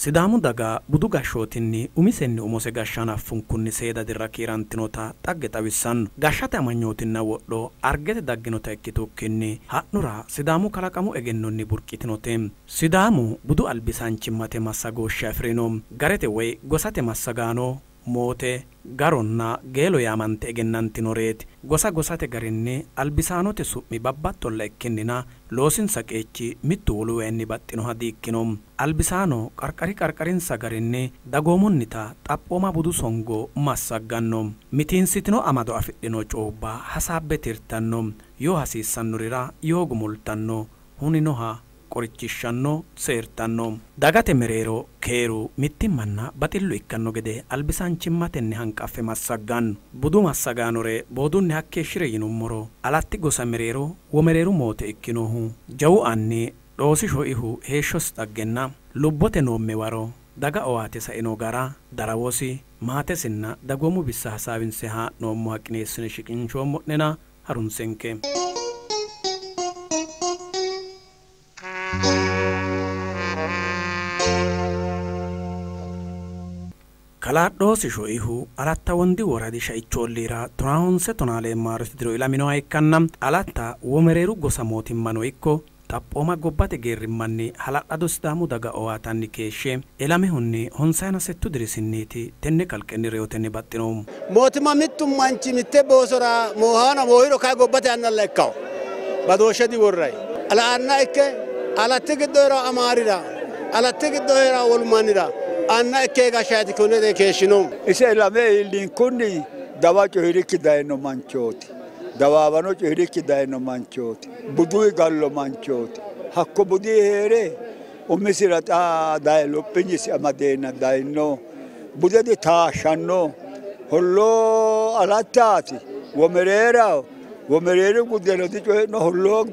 Sidaamu daga budu gashshootinni umisenni umose gashsha hanaffunkunni seeda dirra kiirantinota xagge xawissanno. Gashshate amanyootinna wodho argete dagginota ikkitukkinni ha'nura Sidaamu kalaqamu egennonni burqitinote. Sidaamu budu albisaanchimmate massagooshshe afi'rino. Garete woy gosate massagaano moote, garonna geelo yaamante egennantinoreeti. Gosa gosate garinni albisaanote su'mi babbaxxolla ikkinnina loosinsa qeechi mittu woluwayiinni baxxinoha di''ikkino. Albisaano qarqari qarqarinsa garinni dagoomunnita xaphooma budu songo massagganno. Mitiinsitino amado afidhino coyubba hasaabbe tirtanno. Yoo hasiissannorira yoo gumultanno. Huninoha qorichishshanno, seertanno. Dagate mereero keeru, mittimmanna baxillu ikkanno gede albisaanchimmatenni hanqaffe massagganno. Budu massagaanore boodunni hakkeeshshire yinummoro, Alatti gosa mereero Womereeru moote ikkinohu jawu anni Dhoosi Shoihu heeshshosi xaggenna lubbote noomme waro daga owaate saino gara, darawosi, maatesinna dagoomu bissa hasaawinse haa'noommoha qineessine shiqinshoommo'nena harunsenke. Kalaa Dhoosi Shoihu Alatta Wondi woradi Shaichu olliira 95 tonaa maarote diro ilaminoha ikkanna Alatta Womereeru gosa mootimmano ikko xaphooma gobbate geerrimmanni hala'lado Sidaamu daga owaatanni keeshshe ilamihunni honsayina settu dirisinniiti tenne kalqenni reyotenni baxxinohu. Mootimma mittu manchi mitte boosora moohaana moohiro kay gobbate annalla ikkawo badooshshe diworray ala anna ikke Alatti giddo heeraa Amaarira, Alatti giddo heeraa wolu mannira anna ikke gashshaati konne keeshshino. Ise ilame iillinkunni dawa coyi'rikki dayino manchooti. Dawaawano coyi'rikki dayino manchooti. Buduyi gallo manchooti. Hakko budii hee're umisira xa daye lophinyisi amadeenna dayino. Bude ditaashshanno. Holloo Alattaati. Womereeraho. Womereeru gudeno dicoyi'no. Holloo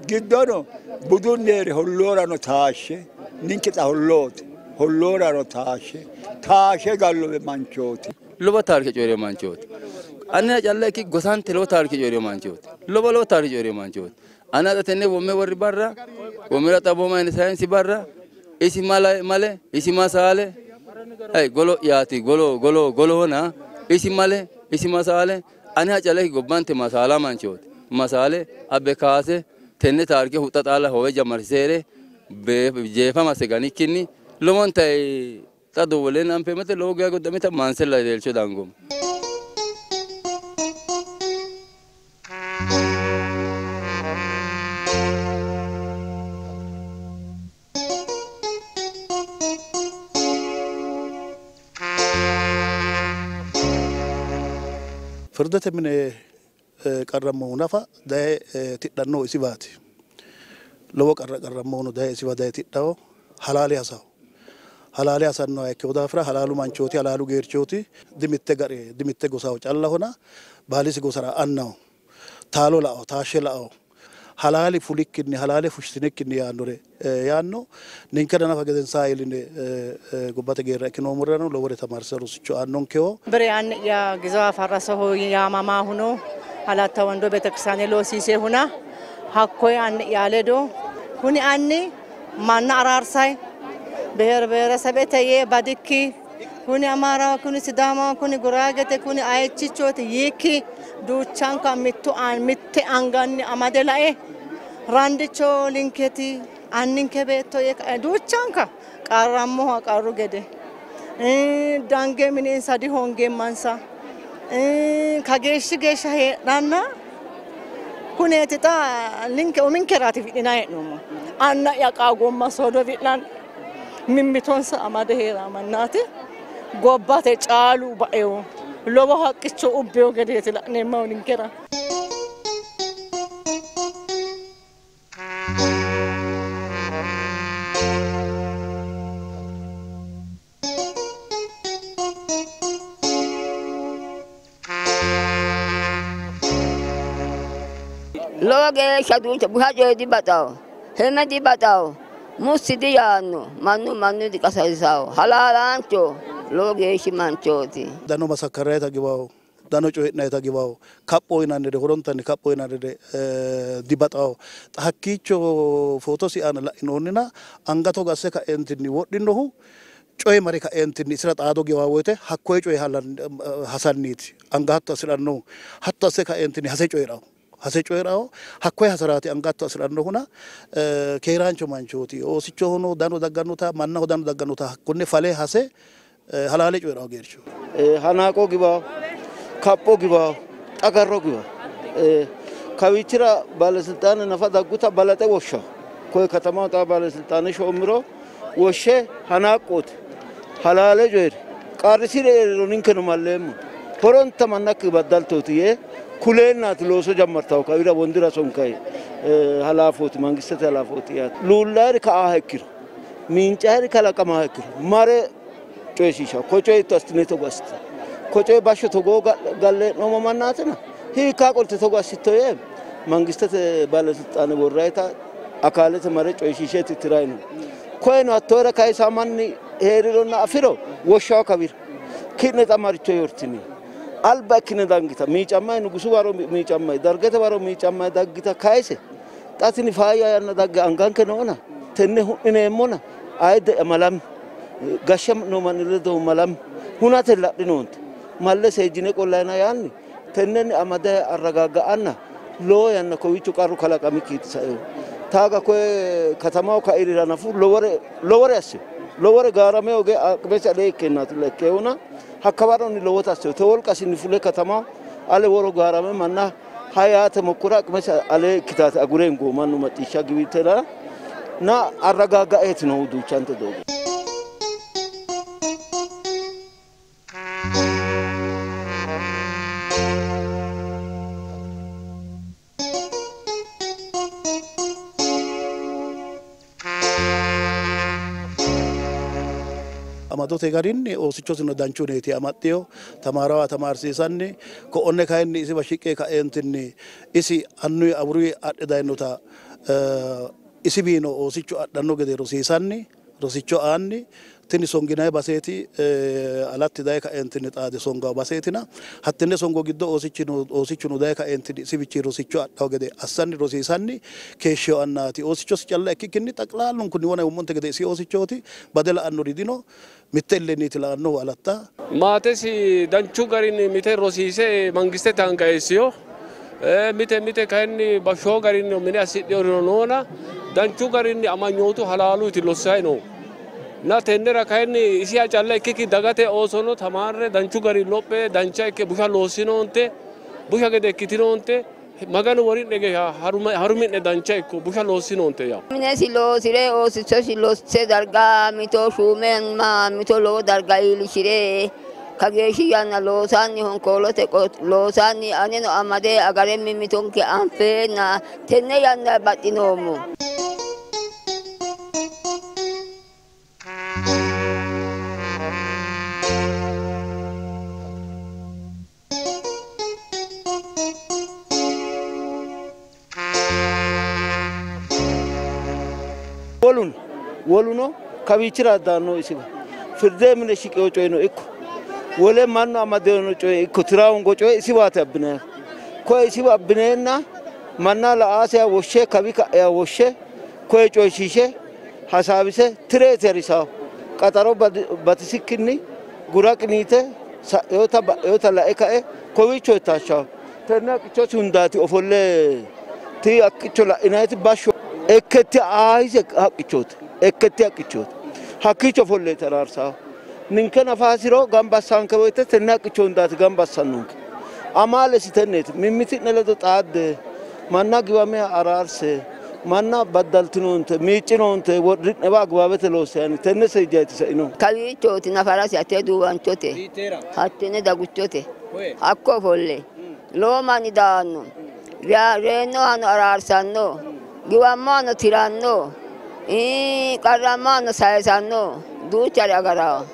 giddono budunni hee're holloorano taashshe. Ninke xa hollooti. Holloorano taashshe. Taashshe gallowe manchooti. Lowo taarike coyi'rino manchooti. Anera calla ikki gosante lowo taarike coyi'rino manchooti. Lowo lowo taarike coyi'rino manchooti. Ana xa tenne womme worri barra, wommera xaphooma inni sayinsi barra, isi male male, isi masaale, hay golo'yaati golo golo goloona, isi male, isi masaale, aneha calla ikki gobbante masaala manchooti. Masaale abbe kaase tenne taarike huxxa xaalla hoowe jammarsiiseere jeefamase ganikkinni lowonta xa dowwoleen anfeemmote lowo geya goddamita maansella leelcho dangoommo. Firdete mine qarrammohu nafa daye tidhannohu isiwaati. Lowo qarra qarrammohuno daye isiwa daye tidhawo, halaale hasawo. Halaale hasannoha ikkino daafira halaalu manchooti, halaalu geerchooti. Dimitte gare, dimitte gosaho callahona baalisi gosara annaho. Taalo la'o, taashshe la'o. Halaali fulikkinni, halaale fushshinikkinni yaannore yaanno. Ninkera nafa gedensaa iilline gobbate geerra ikkinoommorerano lowore tamaarse rosicho aannonkeho. Bire anni'ya Gizaw Afarrasoho yaamamahuno Alatta Wondo beetekiristaane loosiisehuna hakkoye anni'ya ledo kuni anni manna araarsay ብሔር ብሔረሰቤተ yee badikki kuni Amaaraho, kuni Sidaamaho, kuni Guraagete, kuni ayichichooti yiikki duuchanka mittu mitte anganni amade lae randicho linketi anninke beetto yee kae duuchanka qarrammoha qarru gede dange mininsa dihongeemmansa kageeshshi geeshsha heedhanna kuneeti xa ninke uminkeraati wi'linanni hee'noommo. Anna'ya qaagomma soodo wi'lanni mimmitonsa amade hee'ra mannaati. Gobbate caalu baeo lowo haqqicho ubbeo gedeeti la'neemmohu ninkera. Lowo geeshsha duucha busha coye dibaxawo, heme dibaxawo, mussi diyaanno, mannu mannu diqasaisawo, halaalaancho lowo geeshshi manchooti. Dano masakkarrayita giwawo, Dano coyi'nayita giwawo. Kapho yinannire horontanni kapho yinannire dibaxawo. Xa hakkiicho footosi aana la'inoonnina anga togo asse kaeentinni wodhinohu coye mare kaeentinni isira xaado giwaa woyte hakkoye coye hasanniiti. Anga hatto assi'rannohu hatto asse kaeentinni hase coyi'rawo. Hase coyi'rawo hakkoye hasaraati anga hatto assi'rannohuna keeraancho manchooti. Oosichohono dano daggannota mannaho dano daggannota hakkonne fale hase halaale coyi'rawo geercho. Hanaaqo giwawo, kapho giwawo, xagarro giwawo. Kawiichira baalesilxaane nafa dagguta balaxe woshshawo. Koye katamaho xa baalesilxaane shoommiro woshshe hanaaqqooti. Halaale coyi'ri. Qarrisire hee'riro ninkeno malleemmo. Horonta mannakki baddaltooti yee kuleennaati looso jammartawo kawira wondira sonkayi halaafooti mangistete halaafooti yaate. Luullaayiri ka'aaha ikkiro miincaayiri kalaqamaaha ikkiro mare coyishiishawo. Ko coyi hitto assitine togo assite. Ko coyi bashsho togoo galle hee'noommo mannaatina hiikkaa qolte togo assitto yee mangistete baalesilxaane worrayita akaalete mare coyishiisheeti tirayi no. Koyeno hattoora kayisaa manni hee'rironna afiro woshshawo kawira. Ki'ne xa maricho yortini. Alba ikkine dangita miicammayi nugusu waro miicammayi dargete waro miicammayi daggita kayise xa tini faayya yanna dagge anganke noona tenne hu'nineemmona ayidde malami gashshe noo manni ledo malami hunate ladhinoonte malle seejjine qollayina yaanni tennenni amade arragagga'anna lowo yanna kowiicho qarru kalaqamikkiiti saehu. Taaga koye katamaho kairira nafu lowore assino. Lowore gaarame oge aqimesi alee ikkeennaati ikkeehuna hakka waronni lowota assino. Te wolqasinni fule katamaho ale woro gaarame manna hayaate mokkora aqimesi alee ikkitaate agure hingo mannu macciishsha giwitena na arragagga'eeti noohu duuchante doogo. Amadote garinni oosichosino danchuneeti amaxxiyo tamaarawa tamaarsiisanni ko'onne kayinni isiwa shiqqe kaeentinni isi annuyi awuruyi adhe dayinota isiwiino oosicho adhanno gede rosiisanni rosicho aanni tini songinayi baseeti alatti daye kaeentinni xaade songawo baseetina hattenne songo giddo oosichuno daye kaeentinni isiwichi rosicho adhawo gede assanni rosiisanni keeshsheyo annaati. Oosichosi calla ikkikkinni xaqilaalunkunni wona yummonte gede isi oosichooti bade la'annori dino mitte illeniiti la'annohu Alatta. Maatesi danchu garinni mite rosiise mangistete anga eessiyo mite mite kayinni bashshoo garinni mine assidhiyorino noona danchu garinni amanyootu halaaluyti lossayi noo. Na tennera kayinni isiha calla ikkikki dagate oosono tamaarre danchu garinni lophe dancha ikke busha loossinoonte busha gede ikkitinoonte Maganu wori'ne geeshsha harumi'ne dancha ikko busha loossinoonte yaa. Minesi loosire oosichosi losse darga mito shuume mito lowo darga iillishire kageeshshi yanna loosanni honkoolote loosanni aneno amade agare mimmitonke anfeenna tenne yanna baxxinoommo. Woluno kawiichira daanno isiwa firde mine shiqeyo coyino ikko wole mannu amadeyno coye ikko tiraawungo coye isiwaati abbinayihu. Koye isiwa abbineenna manna la'aasiya woshshe kawi ka'eya woshshe koye coyishiishe hasaawise tireeti harisaahu. Qaxaro batisikkinni gura qiniite sa'eyota ba'eyota la'e ka'e kowiicho taashshawo. Tenne haqqichosi hundaati ofolle tii haqqicho la'inayiti bashsho ekketti aahise haqqichooti. Ekketti haqqichooti. Hakkiicho ofolleeti araarsaahu. Ninke nafa hasiro gamba assaanke woyte tenne haqqicho hundaati gamba assannonke. Amaalesi tenneeti. Mimmiti'ne ledo xaadde manna giwame araarse manna baddaltinoonte miiccinoonte worri'newa agbaabete loosse yaani tenne seejjayti sa'inohu. Kawiichooti nafarasi hattee duuwanchote hattenne daguchote hakko ofolle lowo manni daanno reennohano araarsanno giwammohano tiranno qarrammohano sayisanno duuchare agarawo.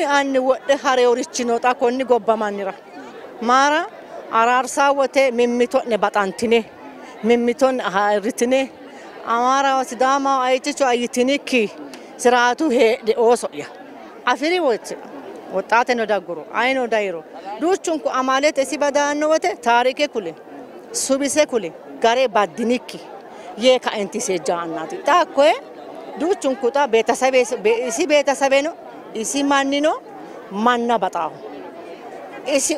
Kuni anni wodhe hareewrichino xa konni gobba mannira maara araarsaa wote mimmito'ne baxantine mimmitonne ayirritine Amaaraho Sidaamaho ayiticho ayitinikki siraatu heedhe ooso'ya afiri wote woxxaateno dagguro ayino dayiro duuchunku amaalete isi badaanno wote taarike kule subise kule gare baddinikki yee kaenti seejjaannaati xa hakkoye duuchunku xa beetasabe isi beetasabeno isi mannino manna baxaaho isi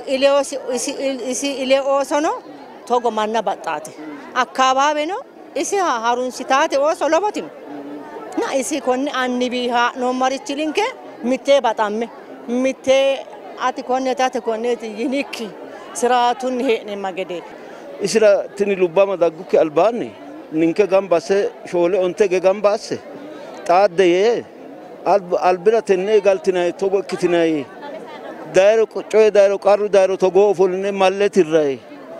isi ile oosono togo manna baxxaate akkawaaweno isi harunsitaate ooso lowotino na isi konne annibi haa'noommarichi linke mittee baxamme mittee ati konneeti ati konneeti yinikki siraatunni hee'neemma gedeeti. Isira tini lubbama daggukki albaanni ninke gamba asse 4 9 ge gamba asse xaadde yee albira tenne galtinayi togo ikkitinayi dayro coye dayro qarru dayro togoo ofolline malle tirrayi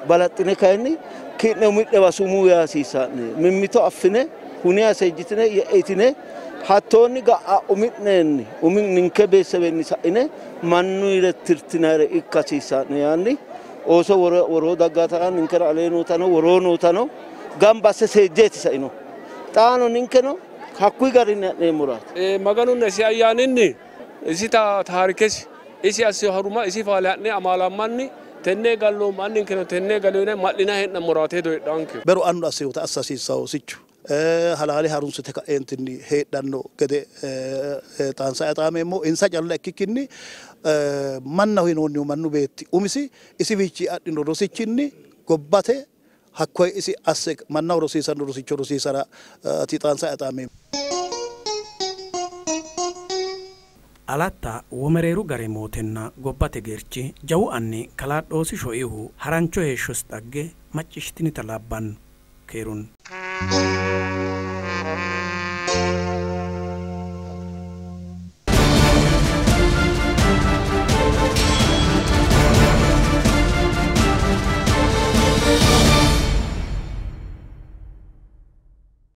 balaxxine kayinni ki'ne umi'newa sumuu yaa hasiissaa'ne mimmito affine huniya seejjitine ye'itine hattoonni ga'a umi'neenni umi ninke beesebenni sa'ine mannuyire tirtinayire ikka hasiissaa'ne yaanni ooso woroo daggaatana ninkera alee nootano woroo nootano gamba asse seejjeeti sa'ino xaano ninkeno hakkuyi garinni ha'neemmoraati. Maganunna isi ayyaaninni isita taarikesi isi asse haruma isi faale ha'ne amaalammanni tenne galloommo anninkeno tenne galloone ma'lina hee'nammoraati hedo heedhaanke. Beru annu assewota assa hasiissawo sichu halaale harunsite ka'eentinni heedhanno gede xaansa axaameemmo insa calla ikkikkinni mannaho yinoonnihu mannu beetti umisi isiwiichi adhino rosichinni gobbate hakkoye isi asse mannaho rosiisanno rosicho rosiisara ti xaansa axaameemmo. Alatta Womereeru gare mootenna gobbate geerchi jawu anni kalaa Dhoosi Sho'ihu harancho heeshshosi xagge macciishshitinita labbanno keerunni.